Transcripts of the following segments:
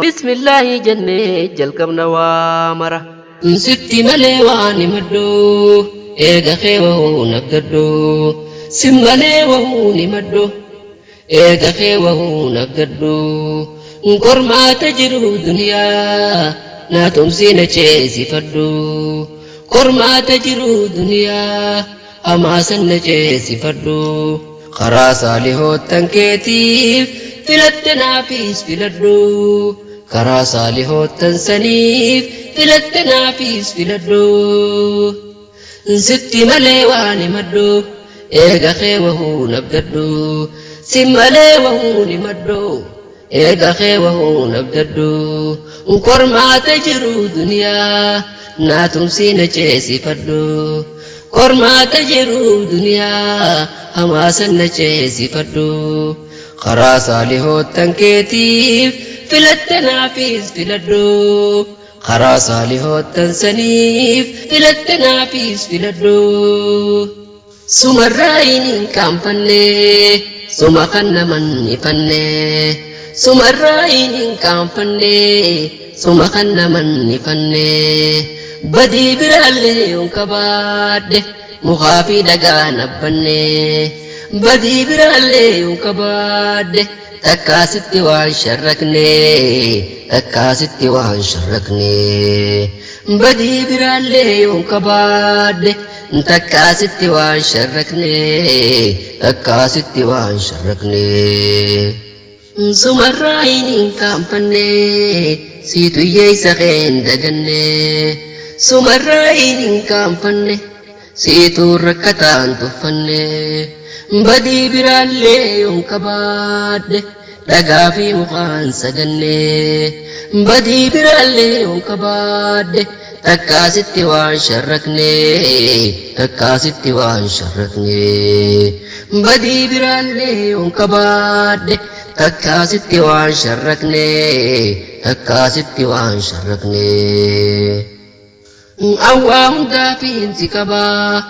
Bismillaahi jennee jalqabna waa mara. Sitti malee waan himadhu eega kee wahuu nabdadhu. Si malee wahuu himadhu eega kee wahuu nabdadhu. Qormaata jiru duniyaa naa tumsii na ceesifadhu. Qormaata jiru duniyaa hamaasan na ceesifadhu. Karaa saalihoottan keetiif filatte naafis filadhu. Karaa saalihoottan saniif filatte naafis filadhu. Sitti malee waan himadhu eega kee wahuu nabdadhu. Si malee wahuu himadhu eega kee wahuu nabdadhu. Qormaata jiru duniyaa naa tumsii na ceesifadhu. Qormaata jiru duniyaa hamaasan na ceesifadhu. Karaa saalihoottan keetiif filatte naafis filadhu. Karaa saalihoottan saniif filatte naafis filadhu. Sumarraa hin qaanfanne suma kan naman ifanne. Sumarraa hin qaanfanne suma kan naman ifanne. Badii biraallee yoon qabaadhe mukaa fi dhagaa nabbanne. Badii biraallee yoon qabaadhe takkaasitti waan sharrakne takkaasitti waan sharrakne. Badii biraallee yoon qabaadhe takkaasitti waan sharrakne takkaasitti waan sharrakne. Sumarraa hin qaanfanne siitu hiyyeessa kee hin daganne. Sumarraa hin qaanfanne siitu rakkataan tuffanne. Badii biraallee yoon qabaadhe dhagaa fi mukaan saganne. Badii biraallee yoon qabaadhe takkaasitti waan sharrakne takkaasitti waan sharrakne. Badii biraallee yoon qabaadhe takkaasitti waan sharrakne takkaasitti waan sharrakne. Awwaa hundaa fiinsi qabaa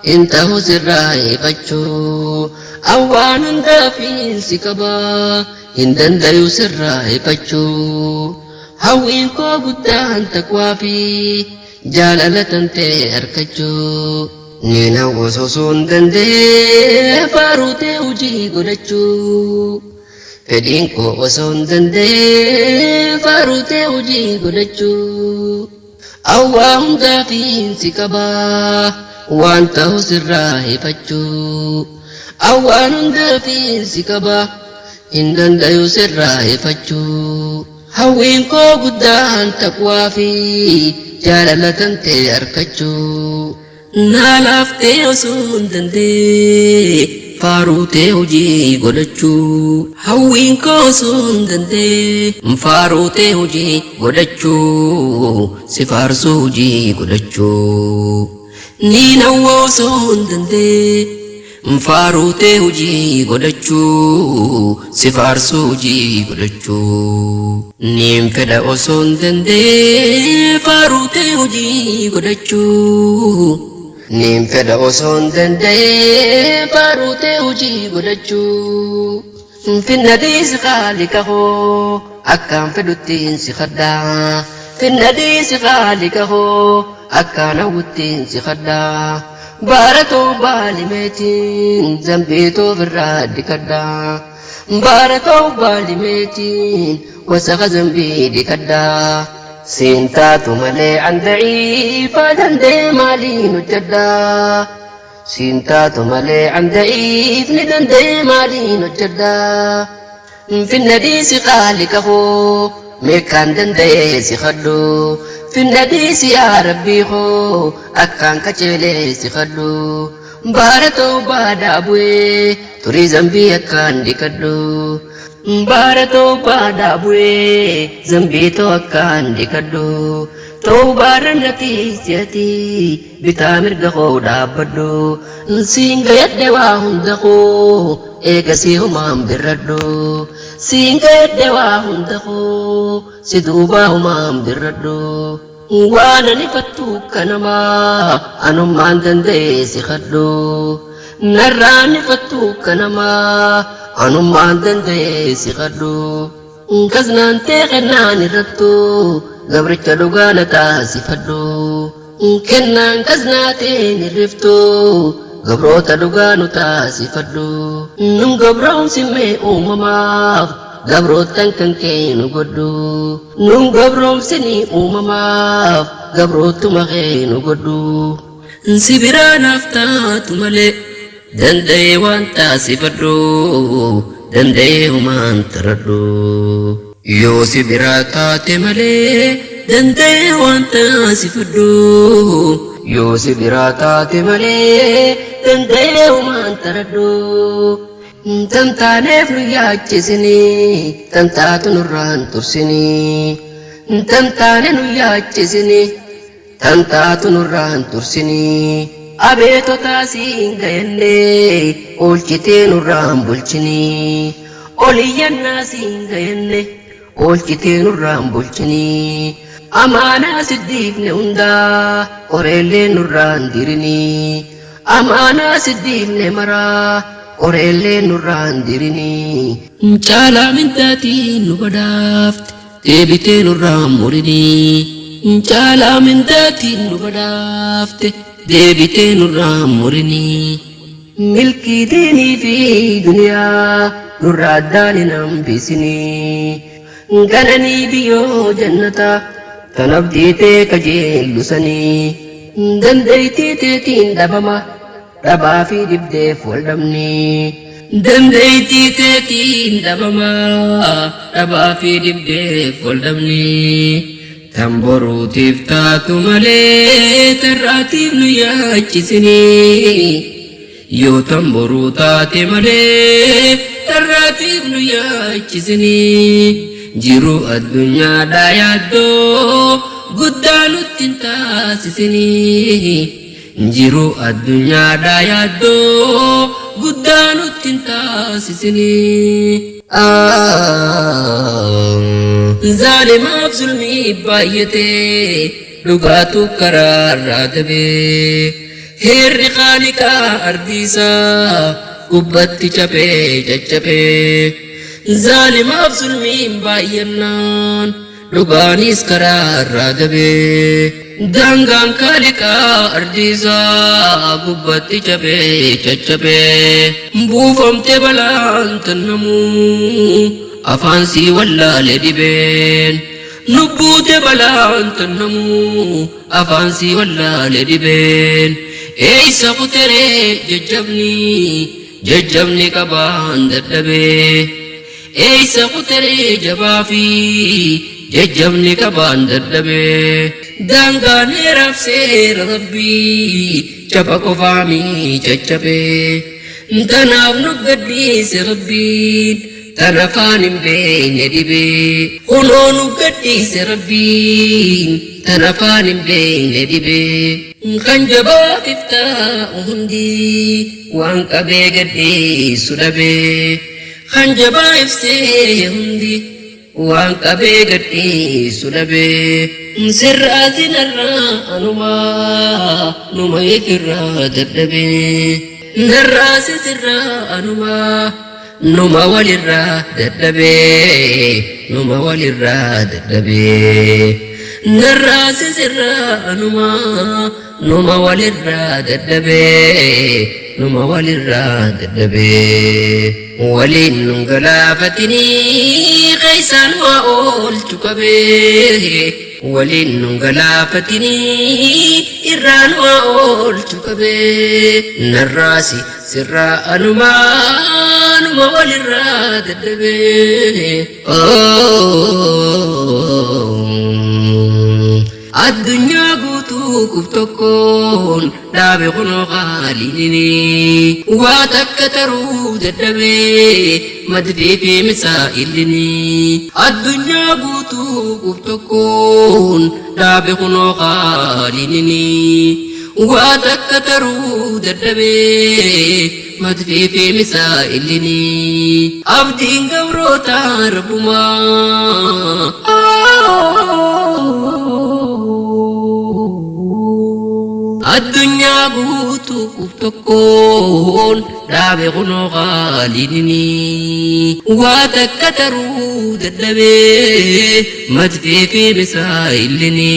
hin ta'u sirraa ifachuu. Awwaan hundaa fiinsi qabaa hin dandayu sirraa ifachuu. Hawwiin koo guddaan taqwaa fi jaalala tantee harkachuu. Niin hawwa osoo hin danda'ee faaruu ta'e hojii godhachuu. Fedhiin koo osoo hin danda'ee faaruu ta'e hojii godhachuu. Awwaa hundaa fiinsi qabaa waan ta'u sirraa ifachuu. Awwaan hundaa fiinsi qabaa hin dandayu sirraa ifachuu. Hawwiin koo guddaan taqwaa fi jaalala tantee harkachuu. Naa laaftee osoo hin danda'ee faaruu ta'e hojii godhachuu. Hawwiin koo osoo hin danda'ee faaruu ta'e hojii godhachuu. Si faarsuu hojii godhachuu. Niin hawwa osoo hin danda'ee faaruu ta'e hojii godhachuu. Si faarsuu hojii godhachuu. Niin fedha osoo hin danda'ee faaruu ta'e hojii godhachuu. Niin fedha osoo hin danda'ee faaruu ta'e hojii godhachuu. Finna dhiisi khaalika koo akkaan fedhuttiin si kadhaa. Finna dhiisi khaalika koo akkaan hawwuttiin si kadhaa. Baaratoo baalimeetiin zambiitoo birraa dikadhaa. Baaratoo baalimeetiin wasaqa zambii dikadhaa. Siin taatu malee an daciifaa danda'ee maaliin hojjedhaa. Siin taatu malee an daciifni danda'ee maaliin hojjedhaa. Finna dhiisi khaalika koo meeqaan danda'ee si kadhu. Finna dhiisi yaa rabbii koo akkaan qaceelee si kadhu. Baaratoo baadaa bu'ee turii zambii akkaan dikadhu. Baaratoo baadaa bu'ee zambiitoo akkaan dikadhu. Toobaarra natiisiyati bitaa mirga koo dhaabbadhu. Siin gayadhe waa hunda koo eegasii humaan birradhu. Siin gayadhe waa hunda koo si duubaa humaan birradhu. Waan ani fattu kanamaa anummaan danda'ee si kadhu. Narraan ifattu kanamaa anummaan danda'ee si qadhu. Kaznaan tee kennaan irrattu gabricha dhugaa na taasifadhu. Kennaan kaznaa teen irriftu gabroota dhugaa nu taasifadhu. Nun gabroomsimee uumamaaf gabrootan kan kee nu godhu. Nun gabroomsinii uumamaaf gabrootuma kee nu godhu. Si biraa naaf taatu malee danda'ee waan taasifadhu danda'ee humaan taradhu. Yoo si biraa taate malee danda'ee waan taasifadhu. Yoo si biraa taate malee danda'ee humaan taradhu. Tantaaneef nu yaachisinii tantaatu nurraan tursinii. Tantaane nu yaachisinii tantaatu nurraan tursinii. Abeetotaa siin gayannee oolchitee nurraan bulchinii. Oliyyannaa siin gayannee oolchitee nurraan bulchinii. Amaanaa siddiifne hundaa qoreellee nurraan dirinii. Amaanaa siddiifne maraa qoreellee nurraan dirinii. Caalaa mindaatiin nu badhaafte deebitee nurraan murinii. Caalaa mindaatiin nu badhaafte deebitee nurraan murinii. Milkii diinii fi duniyaa nurraa addaan hin hambisinii. Gananii biyyoo jannataa tan abdii tee kajeellusanii. Dandeettii teetiin dhabama dhabaa fi dhibdeef wal dhabnii. Dandeettii teetiin dhabama dhabaa fi dhibdeef wal dhabnii. Tan boruutiif taatu malee tarraatiif nu yaachisinii. Yoo tan boruu taate malee tarraatiif nu yaachisinii. Jiruu addunyaadhaa yaaddoo guddaa nutti hin taasisinii. Jiruu addunyaadhaa yaaddoo guddaa nutti hin taasisinii. Zaalimaaf zulmii baay'atee dhugaatu karaarraa dabee. Heerri qaaliqaa ardiisaa gubbatti cabee caccabee. Zaalimaaf zulmiin baay'annaan dhugaanis karaarraa dabee. Daangaan kaaliqaa ardiisaa gubbatti cabee caccabee. Buufamte balaan tannamuu afaan sii wallaale dhibeen. Lubbuute balaan tannamuu afaan sii wallaale dhibeen. Eeysa kuteree jajjabni jajjabni qabaan dadhabee. Eeysa kuteree jabaa fi jajjabni qabaan dadhabee. Daangaan heeraaf seera rabbii caba qofaamii caccabee. Tanaaf nu gadhiise rabbiin tan afaan hin beekne dhibee. Kunoo nu gadhiise rabbiin tan afaan hin beekne dhibee. Kan jabaatiif taa'u hundi waan qabee gadhiisu dhabee. Kan jabaa ibsee hundi waan qabee gadhiisu dhabee. Sirraati narraa anumaa numa ifirraa dadhabee. Narraasi sirraa anumaa numa walirraa dadhabee. Numa walirraa dadhabee. Narraasi sirraa anumaa numa walirraa dadhabee. Numa walirraa dadhabee. Waliin nun galaafatinii keeysaan waa oolchu qabee. Waliin nun galaafatinii irraan waa oolchu qabee. Narraasi sirraa anumaa numa walirraa dadhabee. Addunyaa guutuu kuf tokkoon dhaabe kunoo qaaliinini. Waa takka taruu dadhabee madfii fi misaa'ilini. Addunyaa guutuu kuf tokkoon dhaabe kunoo qaaliinini. Waa takka taruu dadhabee madfii fi misaa'ilini. Abdiin gabroota rabbumaa. Addunyaa guutuu qub tokkoon dhaabe kunoo qaaliinini. Waa takka taruu dadhabee madfii fi misaa'ilini.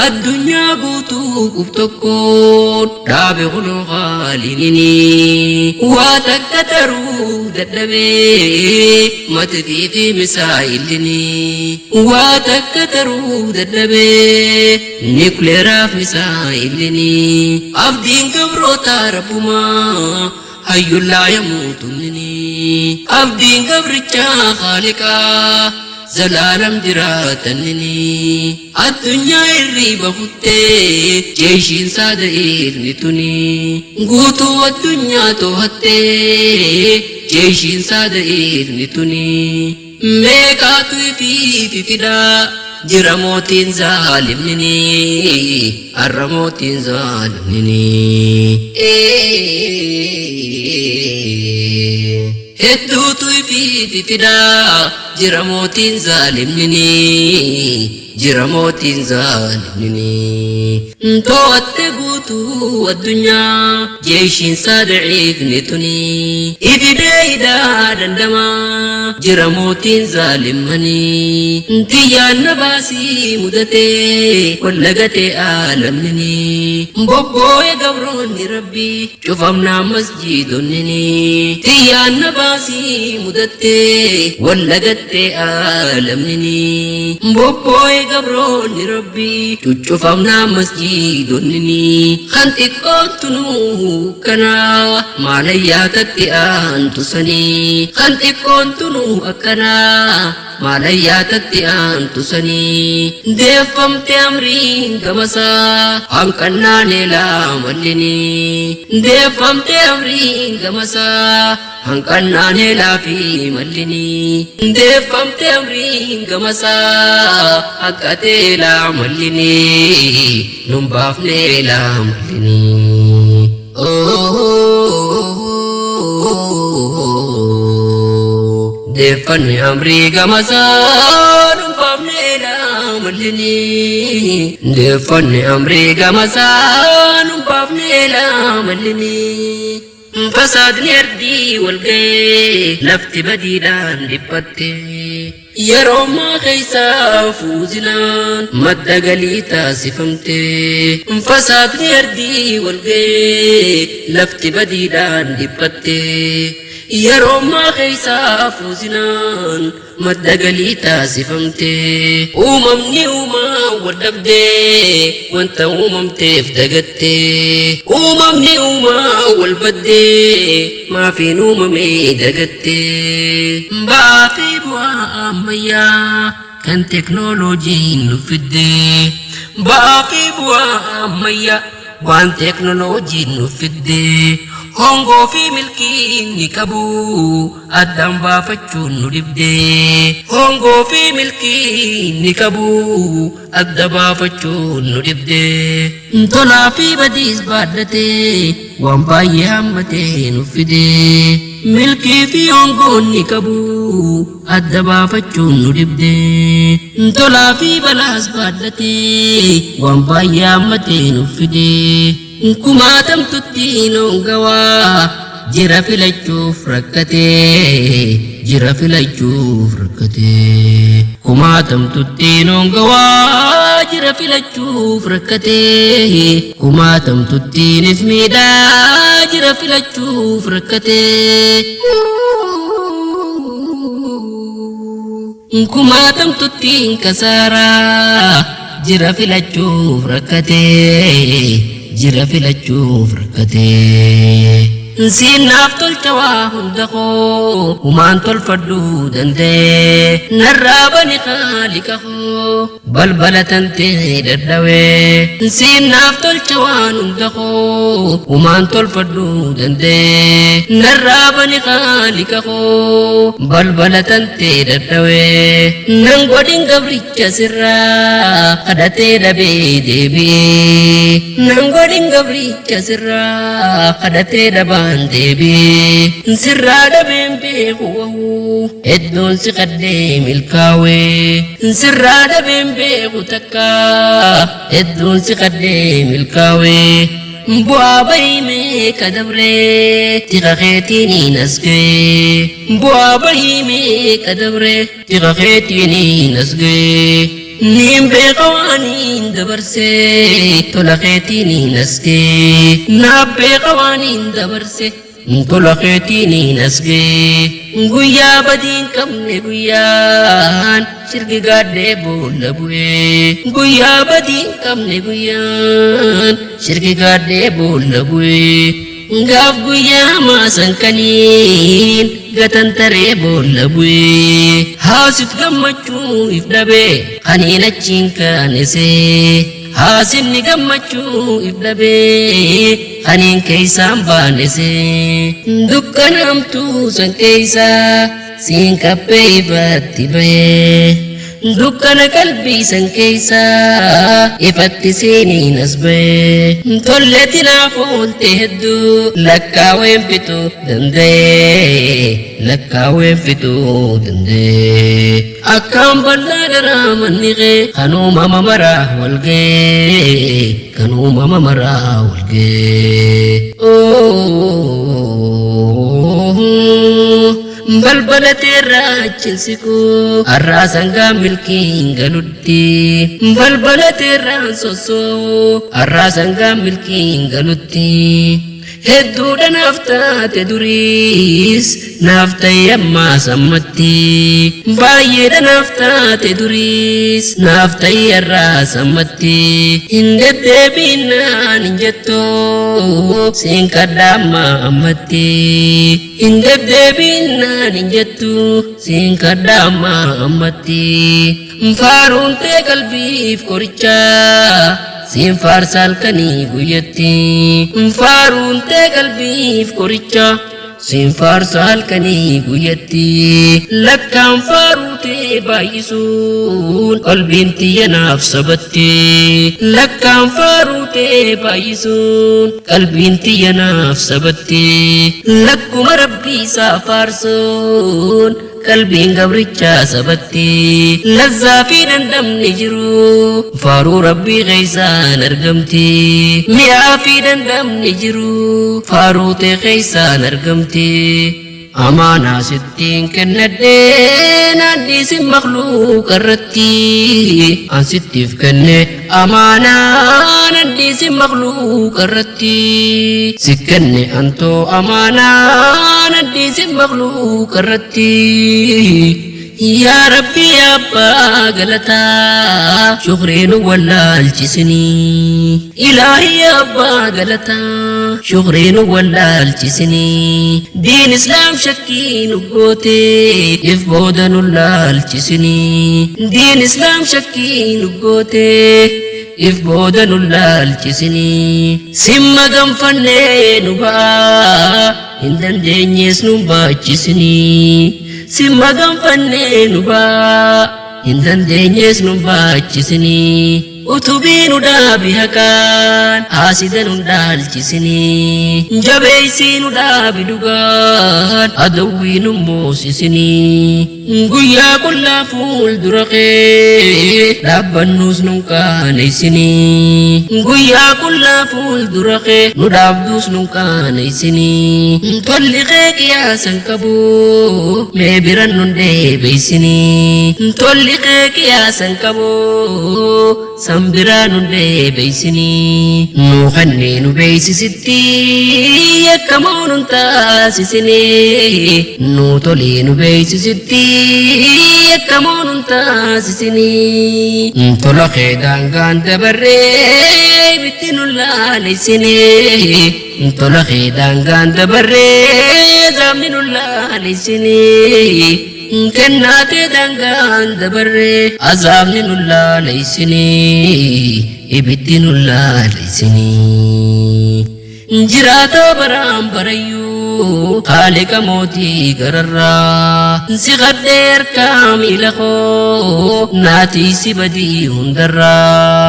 Addunyaa guutuu qub tokkoon dhaabe kunoo qaaliinini. Waa takka taruu dadhabee madfii fi misaa'ilini. Waa takka taruu dadhabee nikuleeraaf misaa'ilini. Abdiin gabroota rabbumaa hayyullaa yamuutunnini. Abdiin gabrichaa khaaliqaa zalaalam jiraatannini. Addunyaa irriiba kuttee jeeshiin saada'eefni tuni. Guutuu addunyaa to'attee jeeshiin saada'eefni tuni. Meeqaatu ifiifi fidaa jira mootiin zaalimnini. Har'a mootiin zaalimnini. Hedduutu ifiifi fidaa jira mootiin zaalimnini. Jira mootiin zaalimnini. To'atte guutuu addunyaa jeeshiin saada'eefni tuni. Ifidee hidhaa dandamaa jira mootiin zaalimmanii. Tiyyaan na baasii mudatee wallagatee aalamnini. Bobbooye gabroonni rabbii cufamnaa masjiidonnini. Tiyyaan na baasii mudattee wallagattee aalamnini. Bobbooye gabroonni rabbii cuccufamnaa masjiidonnini. Kan xiqqoottu nuu akkanaa maalayyaa tatti aantu sanii. Kan xiqqoontu nuu akkanaa maalayyaa tatti aantu sanii. Deeffamte amriin gamasaa hanqannaan eelaa mallini. Deeffamte amriin gamasaa hanqannaan eelaa fi mallini. Deeffamte amriin gamasaa haqqatee eelaa mallini. Nun baafne eelaa mallini. Deeffanni amrii gamasaa nun baafne eelaa mallini. Deeffanni amrii gamasaa nun baafne eelaa mallini. Fasaadni ardii wal ga'ee lafti badiidhaan dhiphatte. Yeroo ammaa keessaa fuuzinaan madda galii taasifamte. Fasaadni ardii wal ga'ee lafti badiidhaan dhiphatte. Yeroo ammaa keessaa fuuzinaan madda galii taasifamte. Uumamni uumaa wal dhabdee wanta uumamteef dagatte. Uumamni uumaa wal baddee maafiin uumamee dagatte. Ba'aa fi bu'aa ammayyaa kan teknooloojiin nu fidde. Ba'aa fi bu'aa ammayyaa waan teknooloojiin nu fidde. Hongoo fi milkiin ni qabu addaan baafachuun nu dhibde. Hongoo fi milkiin ni qabu adda baafachuun nu dhibde. Tolaa fi badiis baadhatee waan baay'ee hammatee nu fide. Milkii fi hongoon ni qabu adda baafachuun nu dhibde. Tolaa fi balaas baadhatee waan baay'ee hammatee nu fide. Kumaatamtutti noongawaa jira filachuuf rakkatee jira filachuuf rakkatee. Kumaatamtutti noongawaa jira filachuuf rakkatee. Kumaatamtuttiinis miidhaa jira filachuuf rakkatee. Kumaatamtuttiin kasaaraa jira filachuuf rakkatee. Jira filachuuf rakkatee. Siinnaaf tolcha waa hunda koo humaan tolfadhuu danda'ee. Narraa bani khaalika koo balbala tantee dadhawee. Siinnaaf tolcha waan hunda koo humaan tolfadhuu danda'ee. Narraa bani khaalika koo balbala tantee dadhawee. Nan godhin gabricha sirraa kadhatee dhabee deebi'ee. Nan godhin gabricha sirraa kadhatee dhabaa duubaan deebi'ee sirraa dhabeen beeku wahuu hedduun si qaddee milkaawee sirraa dhabeen beeku takka hedduun si qaddee milkaawee bu'aa bahii meeqa dabree tiqa keetiin as ga'ee bu'aa bahii meeqa dabree tiqa keetiin as ga'ee niin beeka waaniin dabarsee tola keetiin as ga'ee naaf beeka waaniin dabarsee tola keetiin as ga'ee guyyaa badiin qabne guyyaan shirki gaaddee boolla bu'ee guyyaa badiin qabne guyyaan shirki gaaddee boolla bu'ee gaaf guyyaa maasan kaniin gatantaree boolla bu'ee haasit gammachuu if dhabee kaniin achiin kaanesee haasinni gammachuu if dhabee kaniin keeysaan baanesee dukkanaamtuu san keeysaa siin qabbee ifatti bahee dukkana qalbii san keeysaa ifatti siiniin as bahee tolletti naaf oolte hedduu lakkaaween fixuu danda'ee lakkaaween fixuu danda'ee akkaan bal'aa daraa manni kee kan uumama maraa wal ga'ee kan uumama maraa wal ga'ee. Balbala teerraa achiin siqu har'aa sangaa milkiin galutti balbala teerraan sossoo har'aa sangaa milkiin galutti hedduudha naaf taate duriis naaf ta'e ammaa sammatti baay'eedha naaf taate duriis naaf ta'e har'aa sammatti hin deddeebiinaan hin jettu siin kadhaa ammaa ammatti hin deddeebiinaan hin jettu siin kadhaa ammaa ammatti faaruun tee qalbiif qorichaa siin faarsa halkanii guyyatti faaruun tee qalbiif qorichaa siin faarsa halkanii guyyatti lakkaan faaruu tee baay'isuun qalbiin tiyya naaf sabatti lakkaan faaruu tee baay'isuun qalbiin tiyya naaf sabatti lakkuma rabbii isaa faarsuun qalbiin gabrichaa sabatti lazzaa fi dandamni jiru faaruu rabbii keeysaan argamti mi'aa fi dandamni jiru faaruu tee keeysaan argamti amaanaa sittiin kennadhee naannisin makluuqa irratti an sittiif kenne amaanaa naannisin makluuqa irratti si kenne antoo amaanaa naannisin makluuqa irratti yaa rabbi abbaa galataa shukriin wallaalchisinii ilaahi abbaa galataa shukriin wallaalchisinii diin islaam shakkii nu goote if booda nu laalchisinii diin islaam shakkii nu goote if booda nu laalchisinii simma ganfannee nu ba'aa hin dandeenyees nu baachisinii simma ganfannee nu ba'aa hin dandeenyees nu baachisinii utubii nu dhaabi haqaan haasida nu dhaalchisinii jabeeysii nu dhaabi dhugaan adawwii nu moosisinii guyyaa qullaa fuuldura kee dhaabbannuus nun qaaneysinii guyyaa qullaa fuuldura kee nu dhaabduus nun qaaneysinii tolli kee qiyaasan qabu mee biran nun deebeysinii tolli kee qiyaasan qabu san biraa nun deebeysinii nu kannee nu beeysisitti yakkamoo nun taasisinii nu tolii nu beeysisitti yakkamoo nun taasisinii tola kee daangaan dabarree ibitti nun laaleysinii tola kee daangaan dabarree zaamni nun laaleysinii kennaatee daangaan dabarree azaabni nun laaleysinii ibiddi nun laaleysinii jiraatoo baraan barayyuu haaliqa mootii gararraa si qadhee harkaa miila koo naatii si badii hundarraa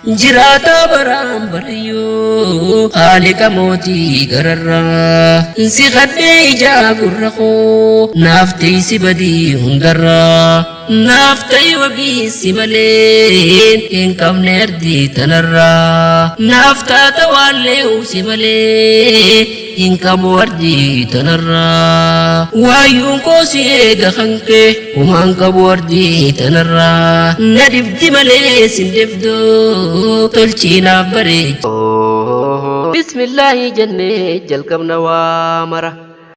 Jiraataa baraan barayyuu haaliqa mootii gararraa si kadhee ijaa gurra koo naaf teessi badii hundarraa naaf ta'i wabii si malee hin qabne ardii tanarraa naaf taata waallee si malee hin qabu ardii tanarraa waayyuun koo si eega hanqee humaan qabu ardii tanarraa na dhibdi malee sin dhibduu tolchii naaf bareecha. Bismillaahi jennee jalqabna waa mara.